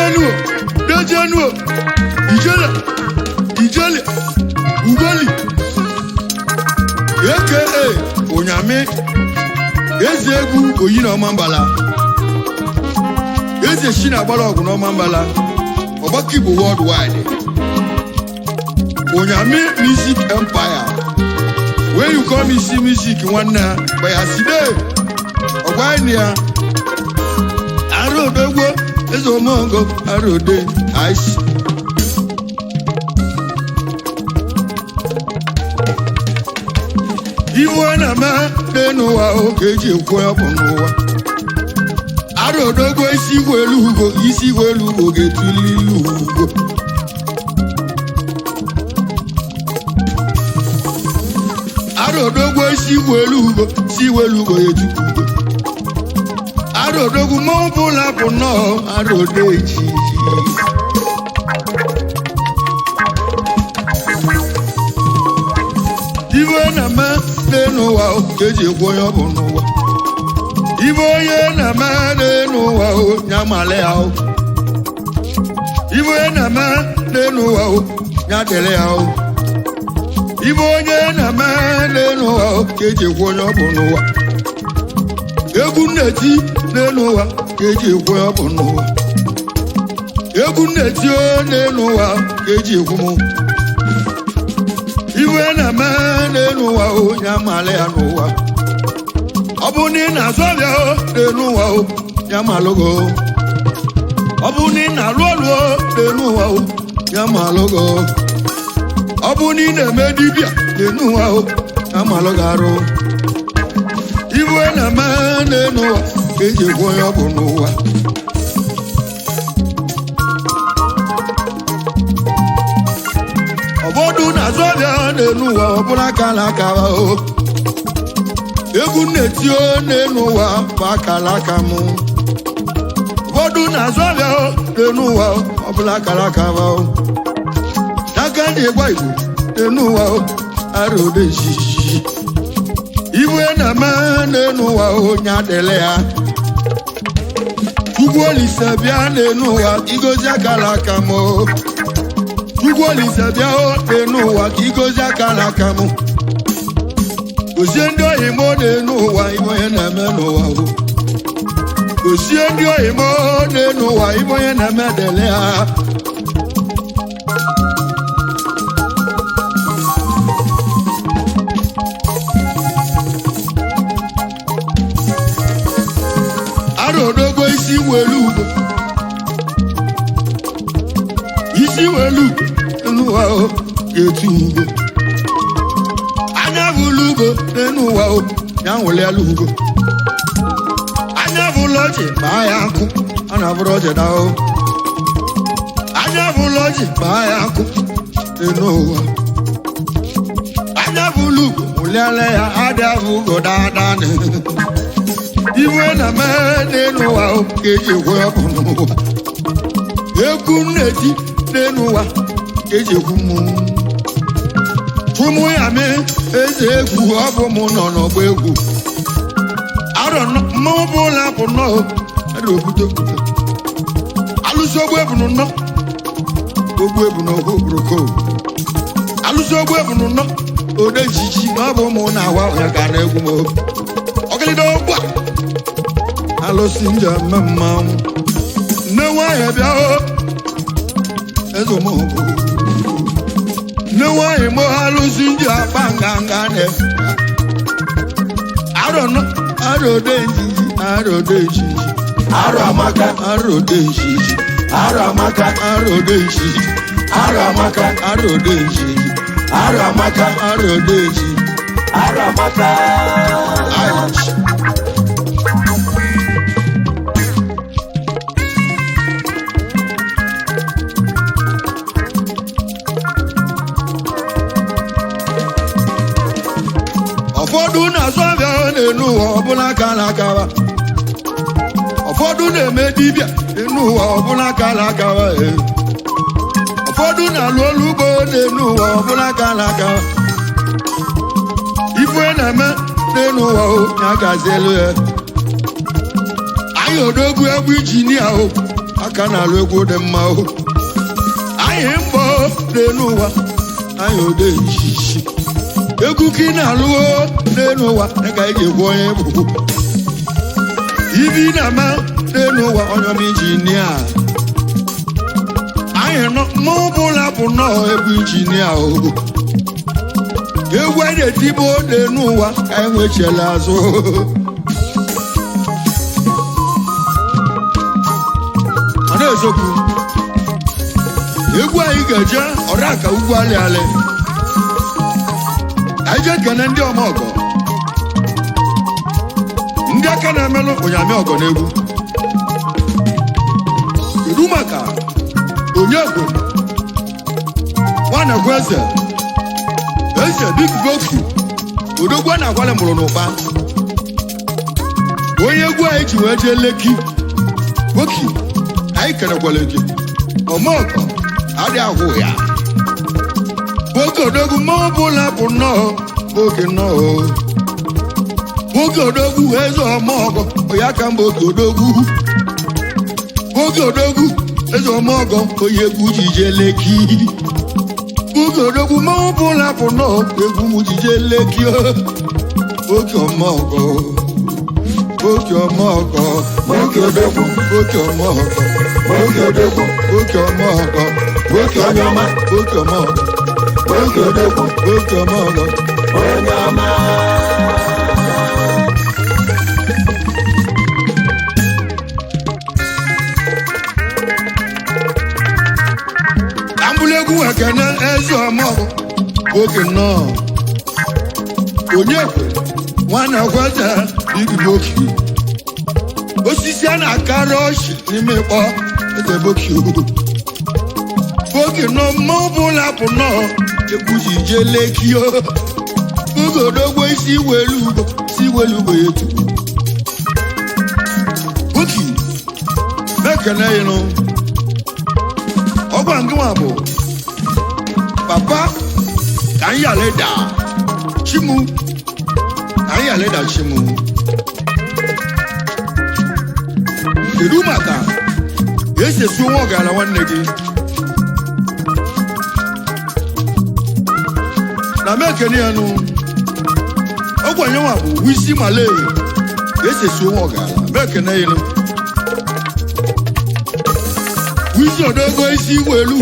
Dejenuo, dejenuo, ijele, ijele, ugoli, aka Onyami, eze egwu oyi na ọmambala, eze shi na agbara ọgwụ n'ọmambala, ọgbakọ Igbo worldwide, Onyami Music Empire, when you come isi music nwanne bayaside, ọgwa ya arodogbo eze omongo arode ice. Iwe na-eme n'ụwa oge eji ekwu ọbụ n'ụwa arodogbo isi igwe elu ugo isi igwe elu ugo ga-etuli ilu ugo arodogbo isi igwe elu ugo isi igwe elu ugo ga-etukwu ugo arodogwu mmanwụ bụla bụ nnọọ arode ejiji. Iwe na-eme n'ụwa ka eji ekwu onye ọ bụ n'ụwa. Iwe onye na-eme n'ụwa ya male ya o. Iwe onye na-eme n'ụwa ya dịrị ya o. Iwe onye na-eme n'ụwa ka eji ekwu onye ọ bụ n'ụwa. Egwu nna-eti n'elu ụwa ka eji ekwu ọ bụ n'ụwa. Egwu nna-eti n'elu ụwa ka eji ekwu m. Iwe na-eme n'elu ụwa onye amala ya n'ụwa. Ọ bụ na ị na-azụ ọbịa n'elu ụwa ya malụgo. Ọ bụ na ị na-alụ ọlụ n'elu ụwa ya malụgo. Ọ bụ na ị na-eme dibịa n'elu ụwa ya malụgo arụ. Iwe na-eme n'elu ụwa ka eji ekwu onye ọ bụ n'ụwa. Ụfọdụ na-azụ ọbịa n'elu ụwa ọ bụrụ akara aka o. Egwu na-eti n'elu ụwa bụ akara aka m. Ụfọdụ na-azụ ọbịa n'elu ụwa ọ bụrụ akara aka o. N'aka ndị gwa Igbo n'elu ụwa arụde jiji. Iwe na-eme n'elu ụwa onye adịla ya. Chukwu Olise bịa n'elu ụwa igozi akara aka m. Chukwu Olise bịa n'elu ụwa ka igozi akara aka m. Gozie ndị ohi m n'elu ụwa ibe onye na-eme n'ụwa o. Gozie ndị ohi m n'elu ụwa ibe onye na-eme dele ha. Arodogo isi welu ugo isi welu ugo n'ụwa o ga-etu ugo anya bụlụ ugo n'ụwa o ya nwụlịala ugo anya bụlụ ọjị baa ya nkụ a na-abụrụ ọjị daa o anya bụlụ ọjị baa ya nkụ n'ụwa anya bụlụ ugo nwụlịala ya adị abụ ugo daa iwe na-eme n'elu ụwa ka eji ekwe ọkụ n'ụwa. Egwu nna-eti n'elu ụwa ka eji ekwu mụ. Tụmụ ya mee eze egwu ọ bụ mụ nọ n'ọgbọ egwu. Arọ mmanwụ bụ ụlọ bụ nnọọ adị obute okwute. Alụsị ogbu ebunu nnọọ ogbu ebunu obroko. Alụsị ogbu ebunu nnọọ ode jiji na ọ bụ mụ na-awa ya ga na egwu m. Ọgịlịdọ ogbu a alụsị njem mmanwụ nne nwanyị bịa o eze m bụ nne nwanyị m alụsị nji akpa nganga na arọ arọde njiji arọde njiji Arọ amaka, arọde njiji arọ amaka, arọde njiji arọ amaka, arọde njiji arọ amaka, arọde njiji arọ amaka. Ouch. Ụfọdụ na-azụ abịa n'elu ụwa ọbụla akara akara. Ụfọdụ na-eme dibịa n'elu ụwa ọbụla akara akara. Ụfọdụ na-alụ ọrụ ugbo n'elu ụwa ọbụla akara akara. Ife na-eme n'elu ụwa o ya gazi elu ya. Anyị odogwu egwu injinia o Aka na-alụ egwu dị mma o. Anyị mbọ n'elu ụwa, anyị ode nchichi. Egwu ka ị na-alụ o n'elu ụwa, dịka anyị ga-ekwu onye bụ. Ibi na-ama n'elu ụwa, onye ọma injinia. Anyị nọ mụ bụla bụ nnọọ egwu injinia o. Egwu anyị na-etibo n'elu ụwa ka anyị nwechela azụ. Ọ na-ezokwu. Egwu anyị ga-eje ọrụ aka ugwu alị alị. Anyị jee kene ndị ọma ọgọ. Ndị aka na-emelụ ụnyamị ọgọ n'egwu. Kedu maka onye egwu nwanekwu eze eze big goku odogwu a na-agwalị mụrụ n'ụkpa onye egwu anyị ji wee jee Lekki goki anyị kenekwala gị ọmọgọ adị ahụ ya nwoke odogwu mmanwụ bụla bụ nnọọ oge nnọọ nwoke odogwu eze ọmọgọ ya ka mba oge odogwu nwoke odogwu eze ọmọgọ onye egwu ji jee Lekki nwoke odogwu mmanwụ bụla bụ nnọọ egwu m ji jee Lekki oke ọmọgọ oke ọmọgọ Nwoke odogwu. oke ọmọgọ Nwoke odogwu. oke ọmọgọ Nwoke onye ọma. oke ọmọgọ Nwoke odogwu. oke ọmọgọ. Onye ọma. Ka m bụrụ egwu ekene eze ọmọgọ nwoke nnọọ onye kwe nwanne kweze ibiboki osisi a na-akarị ọchị n'ime ịkpọ eze boki boki nọ mma ọbụla bụ nnọọ egwu ji jee Lekki o oge odogbo isi welu ugo isi welu ugo ya etu boki mekene ịnụ ọgwa ngịnwa bụ papa ka m yala ịda chimu ka m yala ịda chimu. Kedu maka esi esi nwa ọgara nwanne gị na mekene ya nụ ọgwa nyenwa bụ wisi male esi esi nwa ọgara mekene ya nụ wisi odogo isi welu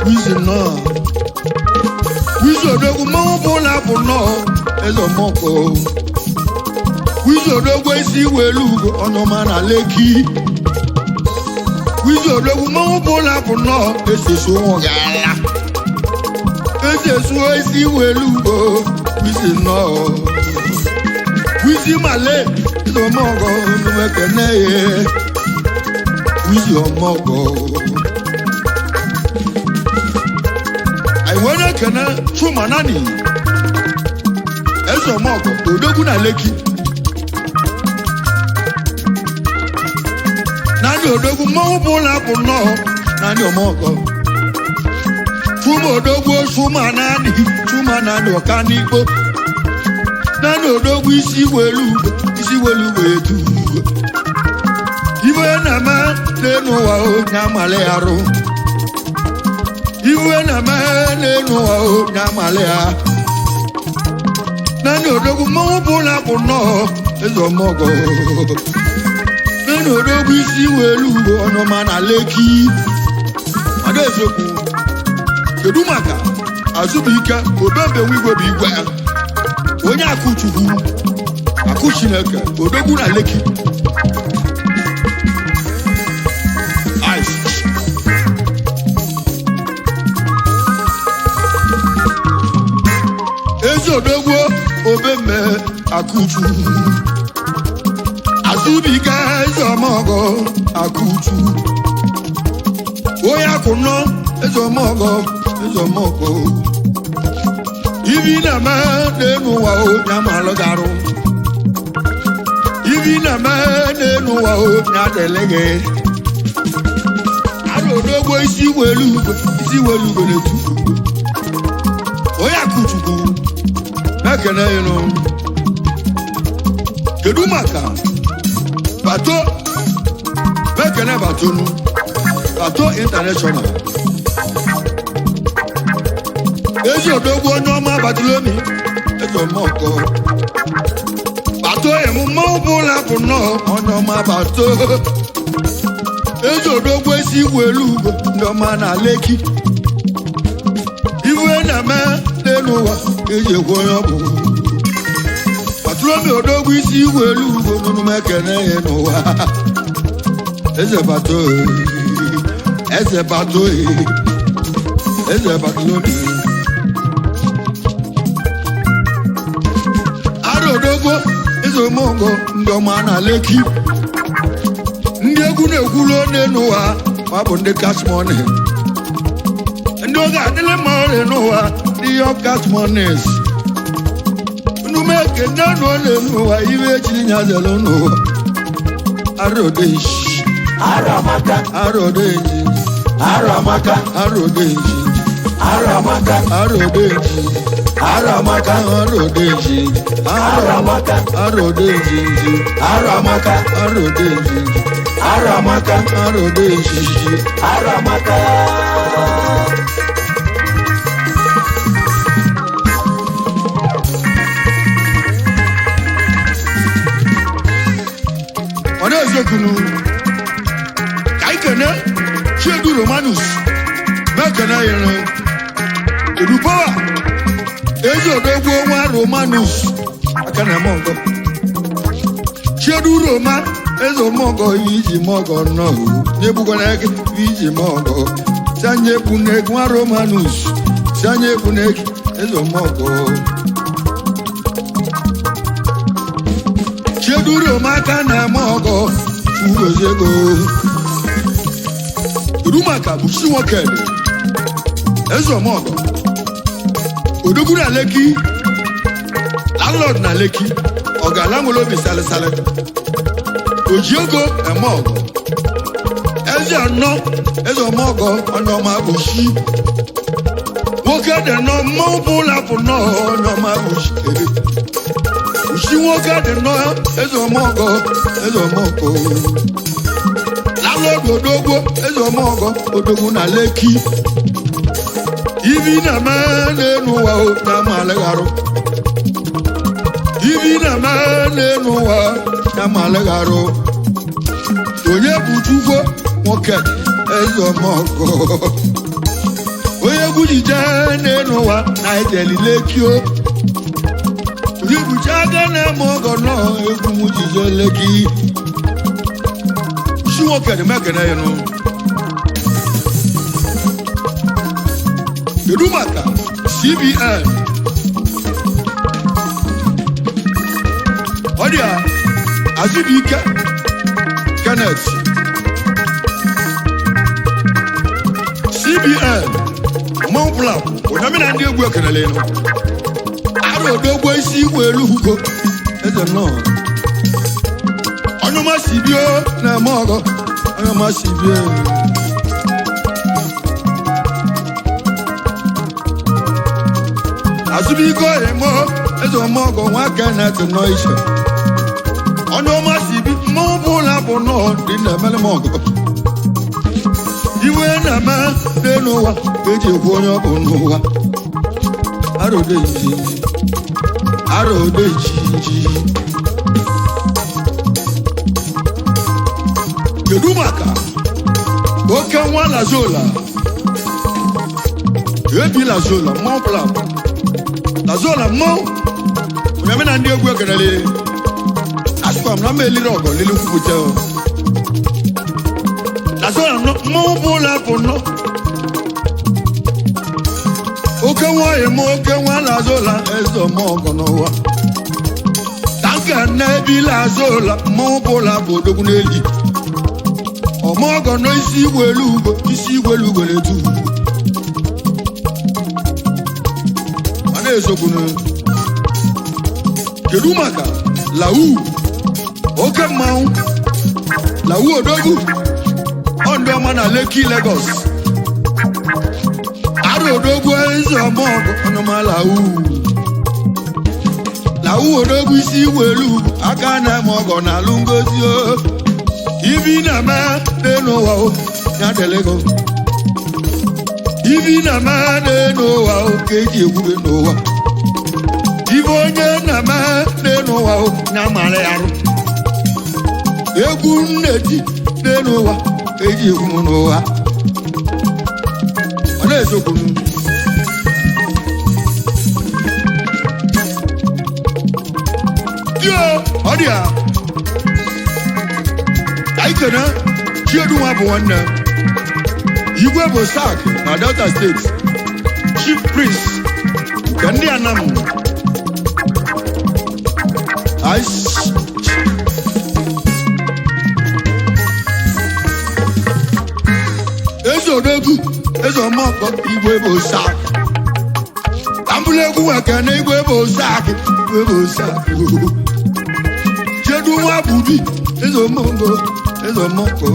wisi nnọọ wisi odogwu mmanwụ bụla bụ nnọọ eze ọmọkọ wisi odogwu isi welu ugo ọnụọma na Lekki wisi odogwu mmanwụ bụla bụ nnọọ esi esu nwụgala esi esu isi welu ugo wisi nnọọ wisi male eze ọmọkọ ọnụmekene ya wisi ọmọkọ. Anyị wee na-ekene Chuma Nani eze ọmọgọ odogwu na Lekki naanị odogwu mmanwụ bụla bụ nnọọ naanị ọmọgọ Chuma odogwu Chuma Nani Chuma Nani ọka n'ikpo naanị odogwu isi welu ugo isi welu ugo etu iwe na-eme n'elu ụwa o nya amali arụ iwe na-eme n'elu ụwa o nya amali ya naanị odogwu mmanwụ bụla bụ nnọọ eze ọmọgọ naanị odogwu isi welu ugo ọnụma na Lekki ada eziokwu. Kedu maka Azụbụike obebe igwe bụ igwe onye akụchukwu akụ Chineke odogwu na Lekki. Ice. Ezi odogwu obemme akụchu Azụbụike eze ọmọgọ akụchu onye akụnọ eze ọmọgọ eze ọmọgọ ibi na-eme n'elu ụwa o nya malụ garụ ibi na-eme n'elu ụwa o nya dele gị arụ odogwu isi welu ugo isi welu ugo na-etufu onye akụchukwu na-ekene ịnụ. Kedu maka bato mekene bato Batonu Bato International. Ezi odogwu onye ọma Batolomi eze ọmọkọ. Bato emume ọbụla bụ nnọọ onye ọma Bato. Ezi odogwu esi igwe elu ugbo ndị ọma na Leki. Iwe na-eme n'elu ụwa eji ekwe onye ọ bụ. Batolomi odogwu isi igwe elu ugbo n'omume ekene ya n'ụwa. Eze Bato, Eze Bato, Eze Batolomi. Aro odogwu eze omongo ndị ọma na Leki. Ndị egwu na-ekwulu n'elu ụwa ma bụ ndị cash money. Ndị oge adịla mma ọrịa n'ụwa ndị yọ cash monies. Nnume ekene n'ole n'ụwa ibe echiri nyazelu n'ụwa. Arodeji, Aramaka, arodeji, Aramaka, arodeji, Aramaka, arodeji, Aramaka, arodeji, Aramaka, arodeji, Aramaka, arodeji, Aramaka, arodeji. Aramaka. Ọ na-ezekwunu ka anyị kene Chiedu Romanus mekene yere Edu Power ezi odogwu nwa Romanus aka na eme ọgọ. Chiedu Roma eze ọmọgọ iji mọgọ nnọọ nyebukwana gị iji mọgọ si anya egbu n'egwu nwa Romanus si anya egbu n'egwu eze ọmọgọ. Chiedu Roma aka na-eme ọgọ ugozi ego. Kedu maka bụ chi nwoke dị eze ọmọgọ odogwu na Leki, landlord na Leki, ọ ga-ala nwere obi salịsalị, oji ego eme ọgọ, eze anọ eze ọmọgọ onye ọma bụ chi nwoke dị nnọọ mmanwụ bụ ụlọ bụ nnọọ onye ọma bụ chi uchi nwoke dị nnọọ eze ọmọgọ eze ọmọgọ landlord odogwu eze ọmọgọ odogwu na Leki. Ibi na-eme n'elu ụwa o na-ama alịgharụ. Ibi na-eme n'elu ụwa na-ama alịgharụ. Onye bụ Chukwu nwoke eze ọmọgọ. Onye egwu jije n'elu ụwa na ejeli Leki o. Onye bụ chi aka na-eme ọgọ nọọ egwu m jije Leki. Chi nwoke dị mekene ya nụ. Kedu maka CBN? Ọ dị a Azubike Kenneth CBN Mọnplap ụdamina ndị egwu ekenele nụ. Arụ odogbo isi igwe elu ugo eze nnọọ. Onye si bio na-eme ọgọ onye si bio. Azubike emo eze ọmọgọ nwa Kenneth nọ iche. Onye ọma si bi mmanwụ bụ ụlọ bụ nnọọ dị na-emere m ọgọ. Iwe na-eme n'elu ụwa ka eji ekwu onye ọ bụ n'ụwa. Arodeji, arodeji. Kedu maka oke nwa Lazola? Ebi Lazola mmanwụ bụla Lazola mmanwụ onye na ndị egwu ekenele asịkwa m na mma eliri ọgọ lili kwupụta o. Lazola mmanwụ bụ ụlọ bụ nnọọ oke nwanyị m oke nwa Lazola eze ọmọgọ n'ụwa tanka na-ebi Lazola mmanwụ bụ ụlọ bụ odogwu n'eli ọmọgọ n'isi igwe elu ugo isi igwe elu ugo na-etu ọ na-ezokwunu. Kedu maka Lau oke mmanwụ Lau odogwu ọ ndị ọma na Lekki Lagos. Arụ odogwu eze ọmọgọ ọnụma Lau Lau odogwu isi igwe elu aka na-eme ọgọ na alụ ngozi o. Ibi na-eme n'elu ụwa o, ya dịrị gị. Ibi na-eme n'elu ụwa o, ka eji egwu gị n'ụwa. Ibe onye na-eme n'elu ụwa o, ya mara ya arụ. Egwu nneji n'elu ụwa ka eji egwu m n'ụwa. Ọ na-ezokwu m. Dio, ọ dị ya. Ka anyị kene Chiedu nwa bụ nwanne. Igwe bụ Sak na Delta Steeti. Chief Priest nke ndị Anam. Eze Odogwu, Eze Ọmọkọ, Igwe bụ Sak. Ka m bụrụ egwu nwa kene Igwe bụ Sak, Igwe bụ Sak. Chiedu nwa bụ di, Eze Ọmọkọ, Eze Ọmọkọ.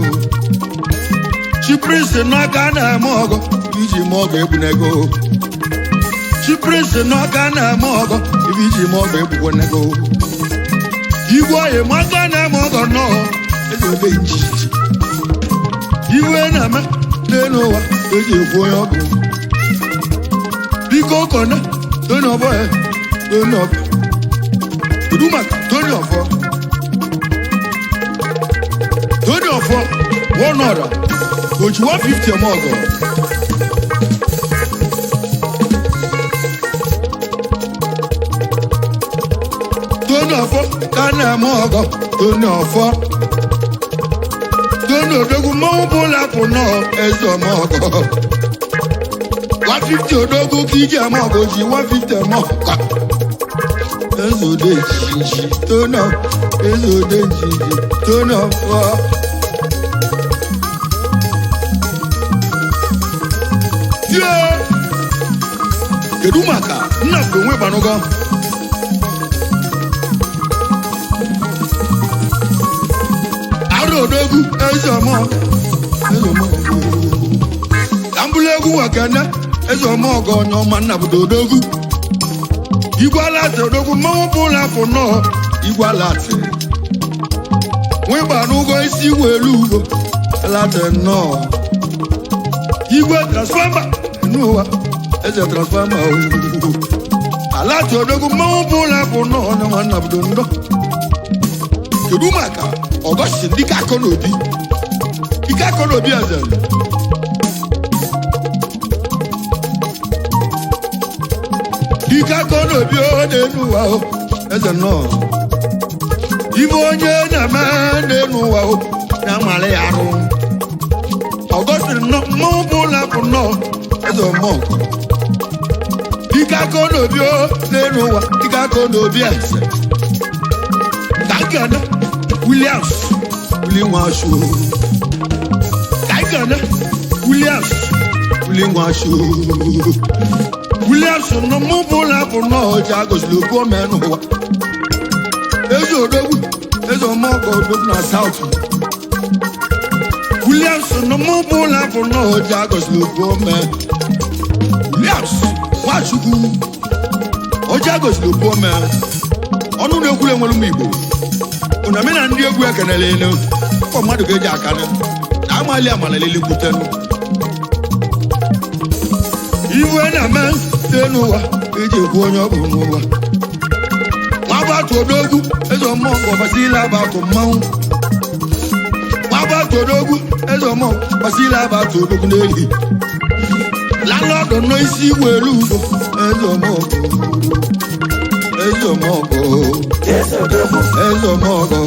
Chief Priest n'aka na-eme ọgọ, iji ma ọgọ egbunego. Chief Priest n'aka na-eme ọgọ, ibe iji ma ọgọ egbukwenego. Igwe oyi maka na-eme ọgọ nnọọ, eze ode njiji. Iwe na-eme n'elu ụwa, eji ekwu onye ọgụ. Biko kọna, Tony Ọbọ ya, Tony Ọbọ. Kedu maka Tony Ọfọ? Tony Ọfọ, one ọra, oji 150 eme ọgọ. Tony Ọfọ ka na-eme ọgọ, Tony Ọfọ. Tony Odogwu mmanwụ bụla pụ nọọ eze ome ọgọ. 150 Odogwu ka iji eme ọgọ, ji 150 eme ọgọ. Eze ode njiji, Tony, eze ode njiji, Tony Ọfọ. Tie! Kedu maka Nnamdi onwe gbanụgọ? Arụ Odogwu eze ọmọ eze ọmọ ka m bụrụ egwu nwekene eze ọmọ ọgọ onye ọma Nnamdi Odogwu. Igwe alatị Odogwu mmanwụ bụ ụlọ afọ nnọọ igwe alatị. Nwịgba n'ụgwọ isi igwe elu ugo alatị nnọọ. Igwe transfọma n'ụwa eze transfọma ooo. Alatị Odogwu mmanwụ bụ ụlọ afọ nnọọ onye ọma Nnamdi ndọ. Kedu maka Ọgọstin dike akọ n'obi? Dike akọ n'obi eze. Dike akọ n'obi o n'elu ụwa o eze nnọọ. Ibe onye na-eme n'elu ụwa o na-amali ya arụ. Ọgọstin nnọọ mmanwụ bụ ụlọ afọ nnọọ eze ọmọgọ. Dike akọ n'obi o n'elu ụwa dike akọ n'obi eze. Kaigana Williams Ulinwashu. Kaigana Williams Ulinwashu. Williams no mụ bụla bụ nnọọ ji agosiri okwu ome n'ụwa. Eze Odogwu, eze ọmọgọ Odogwu na South. Williams no mụ bụla bụ nnọọ ji agosiri okwu ome. Williams Nwachukwu, oji agosiri okwu ome. Ọnụ na-ekwuru enwere ụmụ Igbo. Una na ndị egwu ekenele elu. Ọ mmadụ ga-eji aka nụ. Na amali amalele kwutenu. Iwe na-eme n'elu ụwa eji ekwu onye ọ bụ n'ụwa. Nwa Odogwu eze ọmọgọ gbasila abatụ mmanwụ. Nwa Odogwu eze ọmọgọ gbasila abatụ odogwu n'eli. Lalọdụ nọ isi igwe elu ugo eze ọmọgọ. Eze ọmọgọ. Eze Odogwu, Eze ọmọgọ.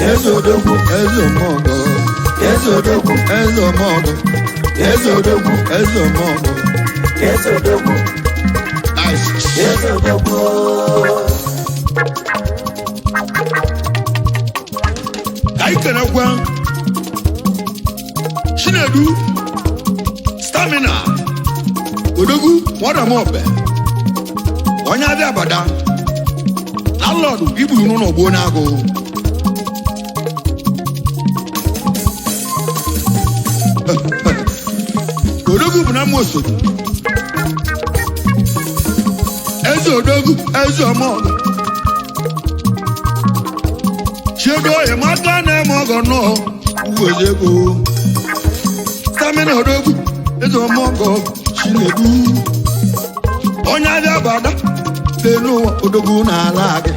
Eze Odogwu, Eze ọmọgọ. Eze Odogwu, Eze ọmọgọ. Eze Odogwu, Eze ọmọgọ. Eze Odogwu, Nice. Eze Odogwu. Ka anyị kenekwa Chinedu Stamina Odogwu nwadamọbe onye abịa abada landlord igburu n'ụlọ gbuo n'agụ. Odogwu bụ na mma osote Eze Odogwu eze ọmọgọ Chiedu oyi maka na-eme ọgọ nnọọ. Chukwueze ego stamina odogwu eze ọmọgọ Chinedu onye abịa gbada n'elu ụwa odogwu n'ala gị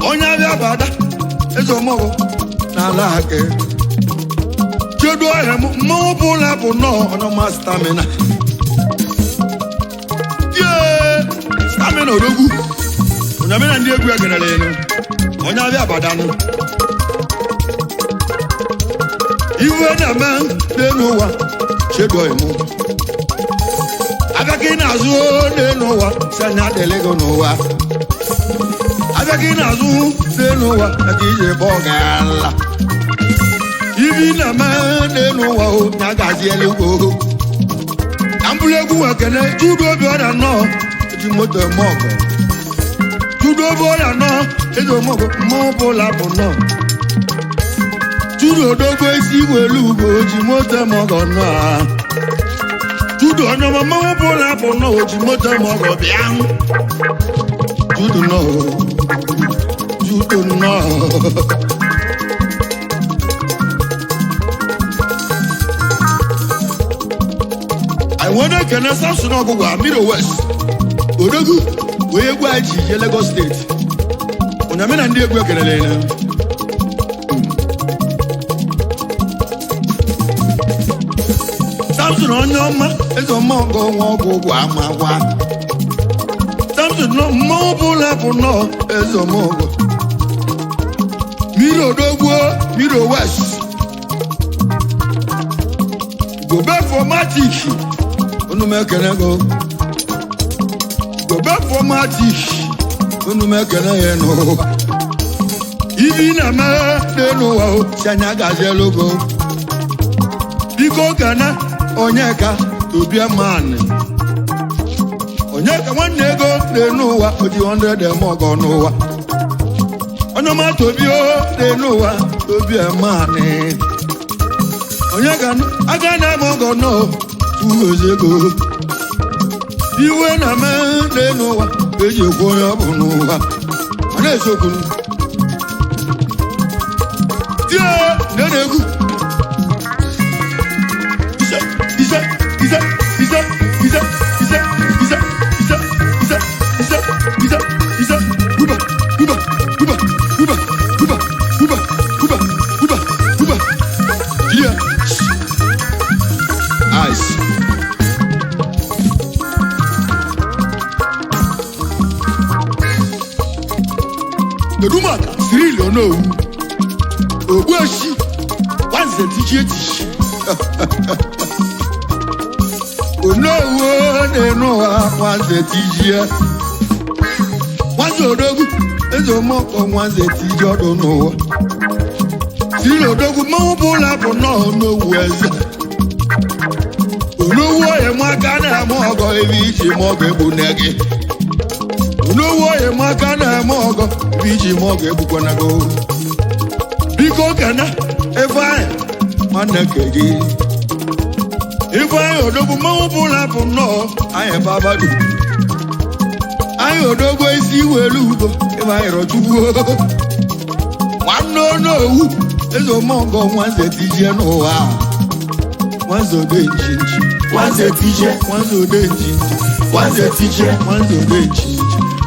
onye abịa gbada eze ọmọgọ n'ala gị chedu ọhịa m mmanwụ bụla bụ nnọọ ọnọma stamina yee stamina odogwu onye abịa na ndị egwu egerela elu onye abịa gbadanụ iwe na-eme n'elu ụwa chedu ọhịa m abịa ka ị na-azụ n'elu ụwa si anya adịlị gị n'ụwa abịa ka ị na-azụ n'elu ụwa ka iji bọ gala ibi na-eme n'elu ụwa o na agazi eluigwe o ka m bụrụ egwu ekene judu obi ọrịa nnọọ eji moto eme ọgọ judu obi ọrịa nnọọ eji eme ọgọ mmụọ bụla bụ nnọọ judu odogo isi igwe elu ugo ji moto eme ọgọ nnọọ a. Judu onye ọma mmanwụ bụla bụ nnọọ o ji moto eme ọgọ bịa judu nnọọ judu nnọọ. I want to ekene Samson Ọgụgụ Amiro West Odogwu wee egwu anyị ji je Lagos steeti ụnyamị na ndị egwu ekelele ya. Samson onye ọma eze ọma ọgọ nwa ọgwụ ụgwọ ama gwa Samson nọ mmanwụ bụla bụ nnọọ eze ọma ọgọ Miro Odogwu Miro West gobe fomatik unu m ekene go gobe fomatik unu m ekene ya n'ụwa ibi na-eme n'elu ụwa o si anya gazielu go biko gana onyeka tobie mani onyeka nwanne ego n'elu ụwa o ji 100 eme ọgọ n'ụwa onye ọma tobie n'elu ụwa tobie mani onye ga aga na-eme ọgọ nọ ugozi ego iwe na-eme n'elu ụwa eji ekwu onye ọ bụ n'ụwa ọ na-esokwu tie na egwu ise ise ise ise ise ise ise ise ise ise ise ise huba huba huba huba huba huba huba huba huba yeah. Ice. Kedu maka Cyril Onowu Ogbueshi nwanze tichi etichi Onowu na-enu ụwa nwanze tijie nwanze odogwu eze omoko nwanze tiji ọdụ n'ụwa Cyril Odogwu mmanwụ bụla bụ nnọọ Onowu eze Onowu oye m aka na-eme ọgọ ebe iji m ọgọ egbu nne gị Onowu oye m aka na-eme ọgọ ebe iji m ọgọ egbukwana gị biko kene Ifeanyị nwanne ke gị Ifeanyị odogwu mmanwụ bụla bụ nnọọ anyị babadu anyị odogwu isi welu ugo Ifeanyị rọchukwu nwanne Onowu eze omeọgọ nwanze tijie n'ụwa nwanze ode njinji Nwanze tije, nwanze ode njinji nwanze tije, nwanze ode njinji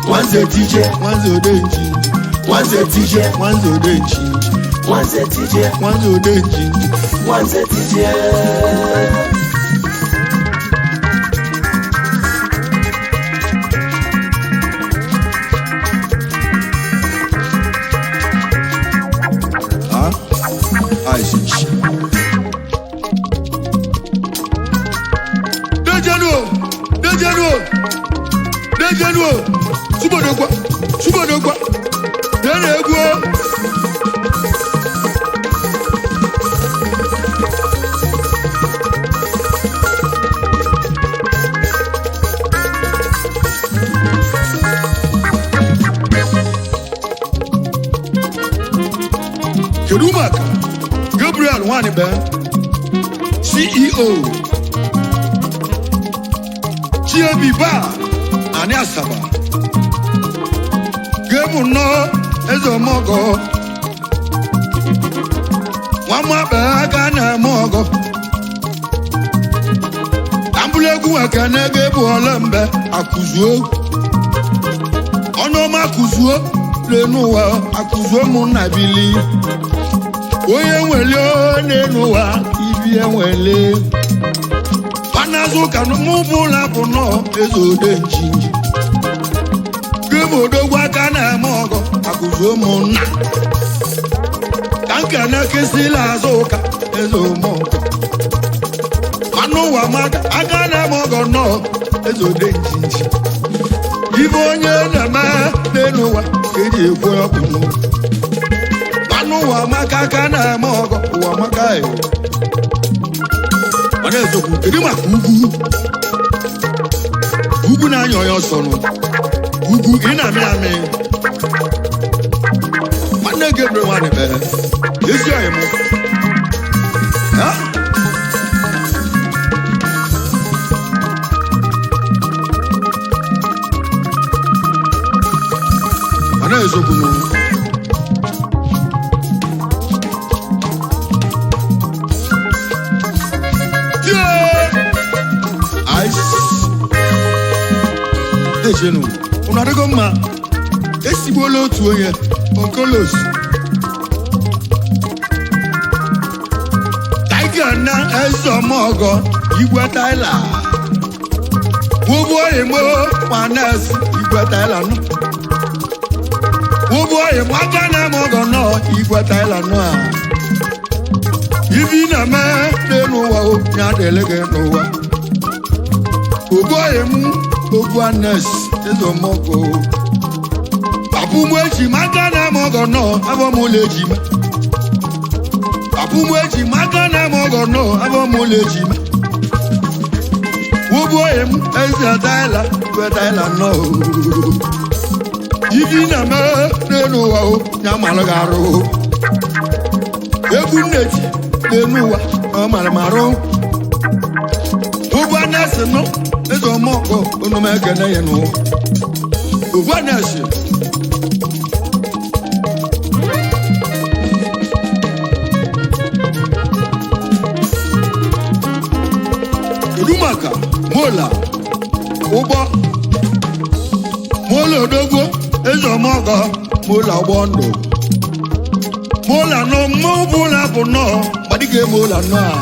nwanze tije, nwanze ode njinji nwanze tije, nwanze ode njinji nwanze tije, nwanze ode njinji nwanze tije. Ah, ice. Dejenu o, dejenu o, dejenu o, subodogwa, subodogwa, dena egwu o. Kedu maka Gabriel Nwanibe, CEO, Chiebi Bar, Ani Asaba, Gemu nnọọ Eze Ọmọgọ, Nwamabụ aka na-eme ọgọ. Ka mbụlụ egwu ekene ga-ebu ọla mbe akụzuo. Ọnụọma akụzuo n'enu ụwa akụzuo mụ nna bili. Onye nwele n'enu ụwa ibi enwele. Panazụ ka mụ bụla bụ nọọ eze ode njinji. Gịbụ odogwu aka na-eme ọgọ akụzuo mụ nna. Ka nkene kesịla azụ ụka eze omeọgọ. Manụ ụwa maka aka na-eme ọgọ nọọ eze ode njinji. Ibe onye na-eme n'elu ụwa ka eji ekwe ọkụ n'ụwa. Manụ ụwa maka aka na-eme ọgọ ụwa maka e. Mana ezokwu kedu maka ugwu? Ugwu na-anya onye ọsọ nụ. Ugwu ị na-amị amị. Nwanne Gabriel nwanne be. Ezi ọyị mụ. Ha? Mana ezokwu nụ. Yeah! Ice. Ejenu, unu adịgo mma? Esigbuola otu onye, Okolos. Tiger na Ezemọgọ, Igwe Tyler. Wụbụ oyimo Manes, Igwe Tyler nọ. Wụbụ oyimo aka na emọgọ nọ, Igwe Tyler nọ a. Ibi na-eme n'elu ụwa o, ya adịghị gị n'ụwa. Ogbu oyim Ogbu Anes, Ezemọgọ. Papa ụmụ ejima aka na-eme ọgọ nọ, abọ m ụlọ ejima. Papa ụmụ ejima aka na-eme ọgọ nọ, abọ m ụlọ ejima. Wụbụ oyim eze Tyler, Igwe Tyler nọ. Ibi na-eme n'elu ụwa o, ya malụ gị arụ. Egwu nneji n'elu ụwa, ọ mara m arụ. Ogbu Anes nọ, eze ọmọgọ, unu m ekene ya n'ụwa. Ogbu Anes. Kedu maka Mola ụgbọ Mola odogwo eze ọmọgọ Mola ụgbọ ndụ Mola nọ mmụbụla bụ nọọ gbadike Mola nọ a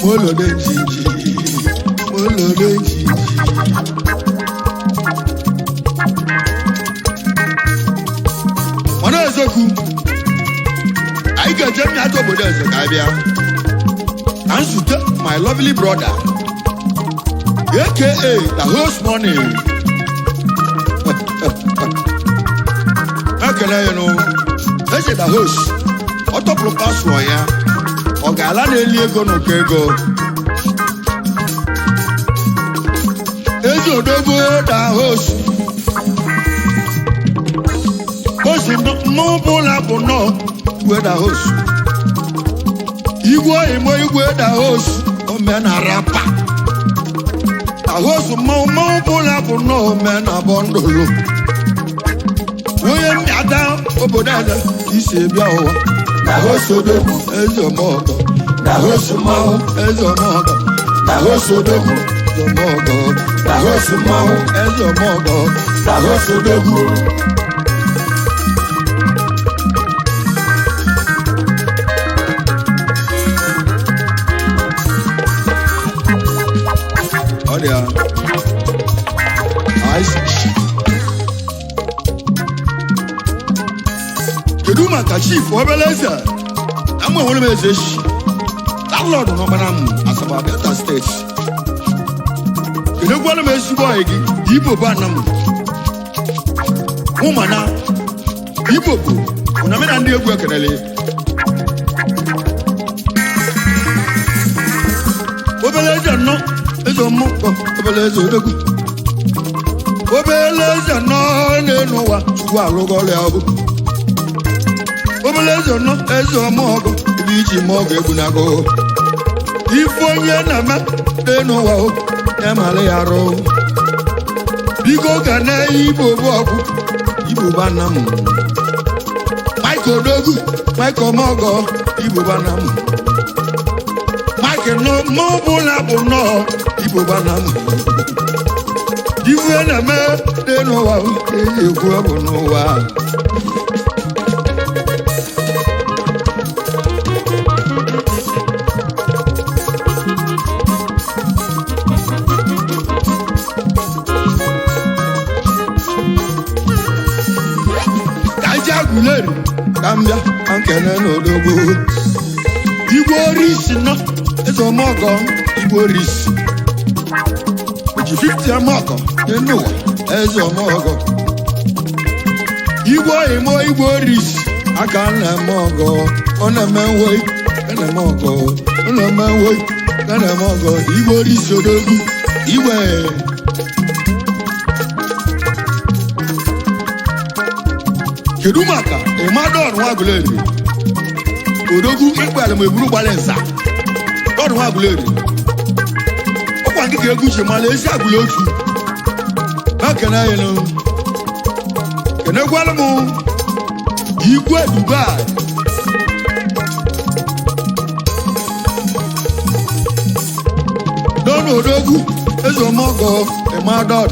Mola ode njinji Mola ode njinji mana eziokwu anyị ga-eje mmịata obodo eze ka anyị bịa ka nzute my lovely brother aka the host money ekele ya nụ eze the host ọ tọpụrụ pasụọ ya ọ ga-ala na-eli ego n'ụkọ ego eze odogwu the host host mmụbụla bụ nọọ igwe the host igwe oyimo igwe the host omenarapa the host mmanwụ mmanwụ bụla bụ nnọọ omena bọndụlụ onye mmịata obodo eze isi bịa ụwa Na host odogwu. eze ọmọgọ Na host mmanwụ. eze ọmọgọ Na host odogwu. eze ọmọgọ Na host mmanwụ. eze ọmọgọ Na host odogwu. Ọ dị ya. Ice. Kedu maka chief obere eze na mụ enwere m eze echi landlord n'ọkpara m Asaba Delta steeti kedu gwara m ezigbo ọyị gị Igbo bụ ana m mụ mana Igbo bụ na ndị egwu ekenele obere eze nnọọ eze ọmụkọ obere eze odogwu obere eze nnọọ n'elu ụwa chukwu alụgọrọ ya bụ obere eze nnọọ eze ọmụọgọ ebe iji mụọ ọgọ egwu na agụ ife onye na-eme n'elu ụwa o ya mara ya arụ biko ga na igbo bụ ọgwụ igbo bụ ana m Mike Mike Odogwu, Mike Omogo, Igbo Banam. Mike no mụ bụla bụ nnọọ Igbo Banam. Iwe na-eme dị n'ụwa, eji ekwu ọ bụ n'ụwa. Ka anyị jee Aguleri, ka m bịa ka m kene n'odogwu. Igwe orisi nọ, eze ọmọgọ, igwe orisi. Oji 50 ọmọgọ n'elu ụwa, eze ọmọgọ. Igwe oyimo, igwe orisi, aka na-eme ọgọ, ọ na-eme nwe, ka na-eme ọgọ, ọ na-eme nwe, ka na-eme ọgọ, igwe orisi odogwu, igwe. Kedu maka Ịmadọn Nwaguleri? Odogwu ikpere ma eburu gbara nza. Dọn Nwaguleri. Ọkwa nke ka egwu ji mara ezi agụla otu. Na kene ya nụ. Kenekwalụ m Igwe Dubai. Dọn Odogwu Ezeomogo Ịmadọn.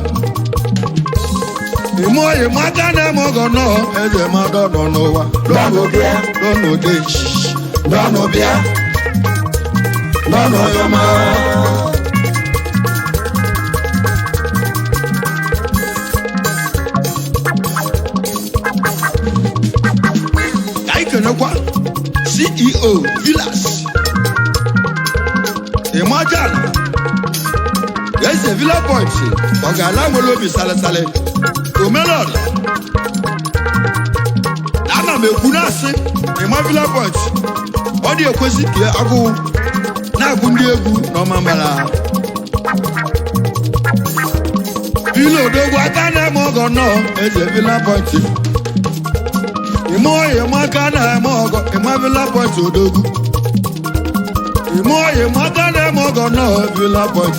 Ìmọ̀ ìmọ̀ gánà mọ̀gàn náà ẹ̀jẹ̀ máa dọ̀dọ̀ n'ụwa. Dọ̀nù bịa. Dọ̀nù dèjì. Dọ̀nù bịa. Dọ̀nù ọyọma. Ka anyị kenekwa CEO Villas. Ịmajana. Eze Villa Point ọ ga-ala nwere obi salịsalị. Omelọla. Ana m ekwu na-asị Ịma Villa Point ọ dị ekwesị ka agụụ na-agụ ndị egwu na ọma mara. Villa Odogwu aka na-eme ọgọ nọọ eze Villa Point. Ìmọ̀ ìmọ̀ aka na-eme ọgọ Ịma Villa Point Odogwu. Ìmọ̀ ìmọ̀ aka na-eme ọgọ nọọ Villa Point.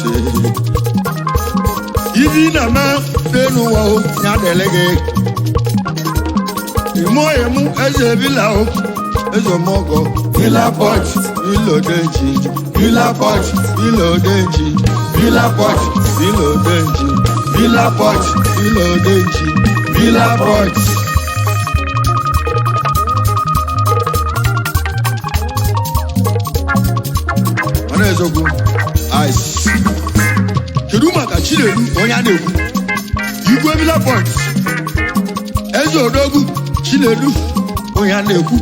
Ibi na-eme n'elu ụwa o ya dịrị gị. Ìmọ̀ ìmú eze Villa o eze ọmọgọ Villa Point Villa Odeji Villa Point Villa Odeji Villa Point Villa Odeji Villa Point Villa Odeji Villa Point. Ọ na-ezokwu ice. Kedu maka Chinedu onye a na-ekwu? Igwe Villa Point. Eze Odogwu Chinedu onye a na-ekwu.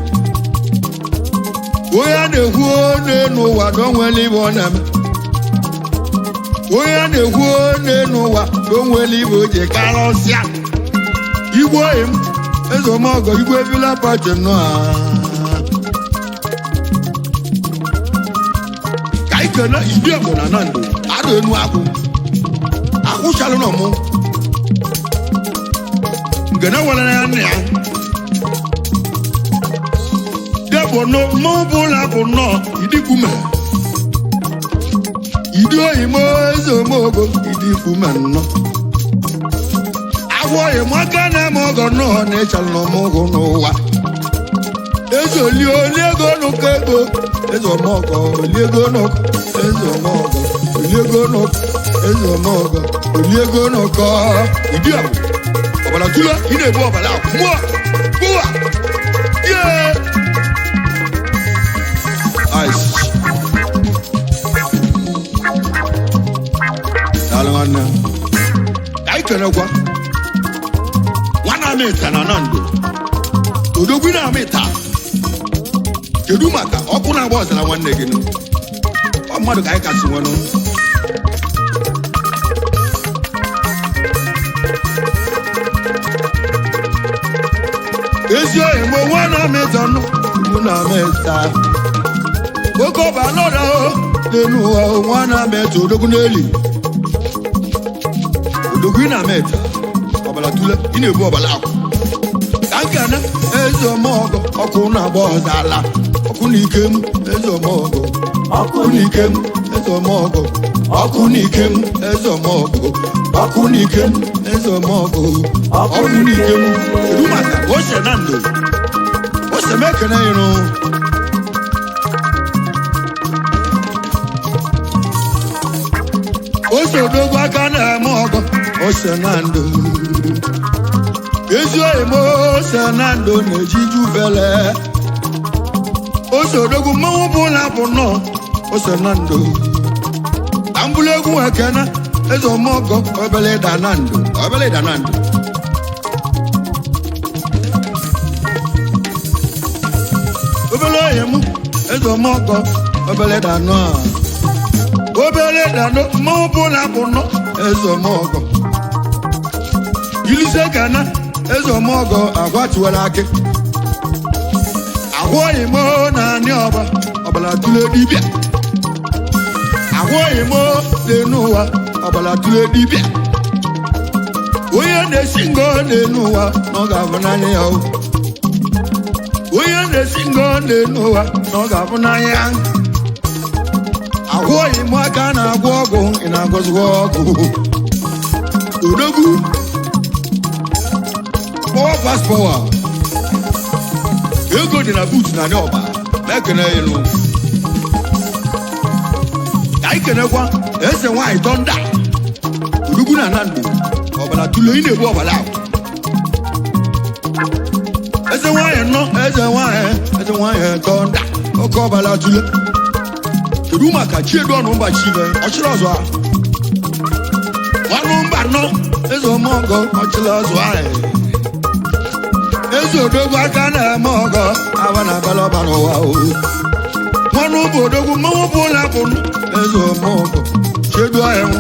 Onye a na-ekwu n'elu ụwa na o nwere ibe ọ na-eme. Onye a na-ekwu n'elu ụwa na o nwere ibe o ji karọsịa. Igwe oyi m, eze ọmọgọ Igwe Villa Point nọ a. Ka anyị kene Ibi Egbo na Nando, arụ enu akwụ. Akwụchalụ nọ mụ. Ngene nwere ya nna ya. Debụ nọ mụ bụla bụ nọ idikwume. Idi oyi m eze omogo idikwume nnọ. Agwọ oyi m aka na-eme ọgọ nnọọ na ịchalụ n'ọmụgwụ n'ụwa. Eze oli oli ego n'ụkọ ego. Eze ọmọgọ oli ego n'ụkọ. Eze ọmọgọ oli ego n'ụkọ. Eze ọmọgọ oli ego n'ụkọ. Idi abụ ọbara tụla ị na-ebu ọbara ahụ. Mụọ mụọ yee. Ice. Daalụ nwanne. Ka anyị kenekwa. Nwanne Amịta na Nando. Odogwu na Amịta. Kedu maka ọkụ na-agba ọzara nwanne gị nụ? Ọ mmadụ ka anyị kasị nwenụ. Ezi oyi mo nwa na amịta nụ, mụ na amịta. Oke ọba lọra o, n'elu ụwa o, nwa na amịta odogwu n'eli. Odogwu ị na amịta, ọbara tule, ị na-ebu ọbara akwụ. Ka nkene eze ọmọgọ, ọkụ na-agba ọzala. Ọkụ na ike m, eze ọmọgọ. Ọkụ na ike m, eze ọmọgọ. Ọkụ na ike m, eze ọmọgọ. Ọkụ na ike m, eze ọmọgọ. Ọkụ na ike m. Kedu maka ose na ndo? Ose Eze m ekene ịrụ. Ose odogwu aka na-eme ọgọ, ose na ndụ. Ezi oyi m, ose na ndụ na-ejiju vele. Ose odogwu mmanwụ bụ na bụ nnọọ, ose na ndụ. Ka m bụrụ egwu ekene, eze ọmọgọ, obele ịda na ndụ, obele ịda na ndụ. Obele oyi m, eze ọmọgọ, obele ịda nọ a. Obere danụ mmanwụ bụ na bụ nọ, eze ọmọgọ. Ilise kana eze ọmọgọ agwa tiwara akị. Agwa oyi m na anị ọba ọbara tụle dibịa. Agwa oyi m n'enu ụwa ọbara tụle dibịa. Onye na-esi ngọ n'enu ụwa na ọ ga-abụ n'anya ya o. Onye na-esi ngọ n'enu ụwa na ọ ga-abụ n'anya ya. Agwọghị m aka na-agwọ ọgwụ, ị na-agwọzikwa ọgwụ. Odogwu power fast power, ego dị na boot na ọba na-ekene elu. Ka anyị kenekwa eze nwaanyị tọnda, odogwu na nando ọbara tụle ị na-egbu ọbara ahụ. Eze nwaanyị nọ, eze nwaanyị, eze nwaanyị tọnda, oke ọbara tụle. Kedu maka chiedu ọnụ mba chive ọchịrị ọzọ a ọnụ mba nọ, eze ọmọgọ ọchịrị ọzọ ahụ. Eze odogwu aka na-eme ọgọ aba na abala ọba n'ụwa o. Nwanụ bụ odogwu mmanwụ bụ ụlọ bụ eze ọmọgọ chiedu ahụ.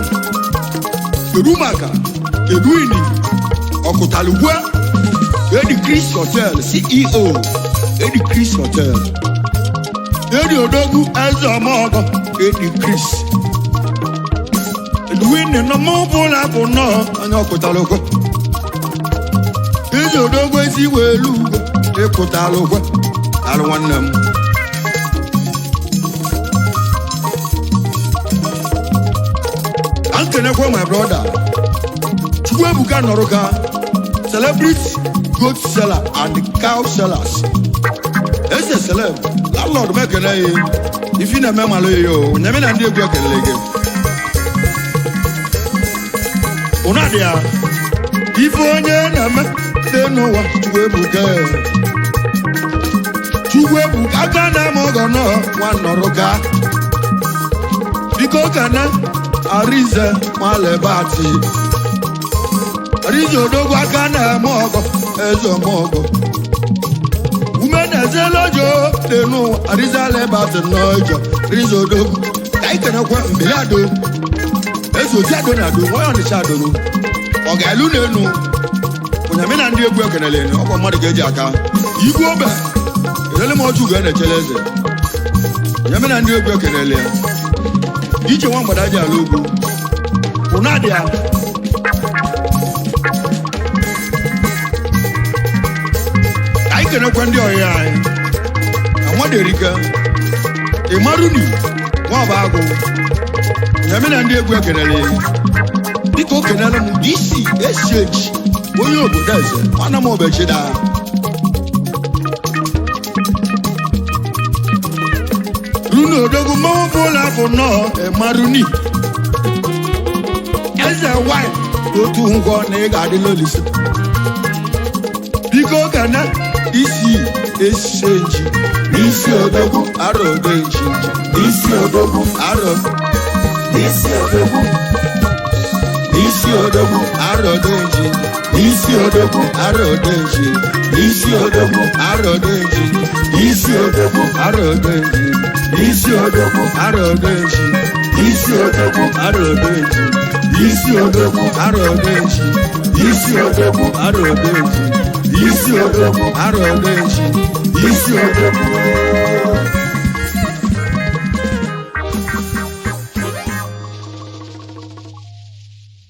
Kedu maka Edwin Ọkụtalugwe, Edi Chris Hotel CEO, Edi Chris Hotel, Edi odogwu eze ọmọgọ, Edi Chris Edwin nọ mụ bụla bụ nnọọ onye ọkụtara okwe. Eze odogwu ezi welu ugo ịkụtara okwe alụ nwanne m. Ka m kenekwe my brother Chukwuebuka Nọrụka, celebrity goat seller and cow sellers. Eze celeb landlord m ekele ya ifi na-eme malụ ya o nyeme na ndị egwu ekelele gị. Ụna dị ya ife onye na-eme n'ụwa. Chukwuebuka, Chukwuebuka aka na-eme ọgọ nọ nwa Nọrụka, biko kana Arize nwalebati Arize odogwu aka na-eme ọgọ, eze ọmọgọ ume na-eze lọjọ n'enu Arize alebati n'ọjọ. Arize odogwu, ka anyị kenekwa mbili ado, eze oti ado na ado nwayọ ọnịcha adoro ọ ga-elu n'enu ụnyamị na ndị egwu ekenele enu ọkwa mmadụ ga-eji aka igwe obe elele m ọjụ ga na-echele eze ụnyamị na ndị egwu ekenele ya ije nwa mgbada ji ala ugwu ụna dị ya. Ka anyị kenekwa ndị ọyị anyị na nwaderike ịmaruni nwa ọba agụ ụnyamị na ndị egwu ekenele ya. Dịka o kenere m DC SH onye obodo eze nwanne m obechida runu odogwu mmanwụ bụla bụ nnọọ emaruni eze nwanyị otu ngwọ na ị ga-adị n'olise. Biko kana isi esenji. Isi odogwu. Arọ odenji. Isi odogwu. Arọ. Isi odogwu. Isi odogwu. Arọ odenji. Isi odogwu. Arọ odenji. Isi odogwu. Arọ odenji. Isi odogwu. Arọ odenji. Isi odogwu. Arọ odenji. Isi odogwu. Arọ odenji. Isi odogwu. Arọ odenji. Isi odogwu. Arọ odenji. Isi odogwu. Arọ odenji. Isi odogwu.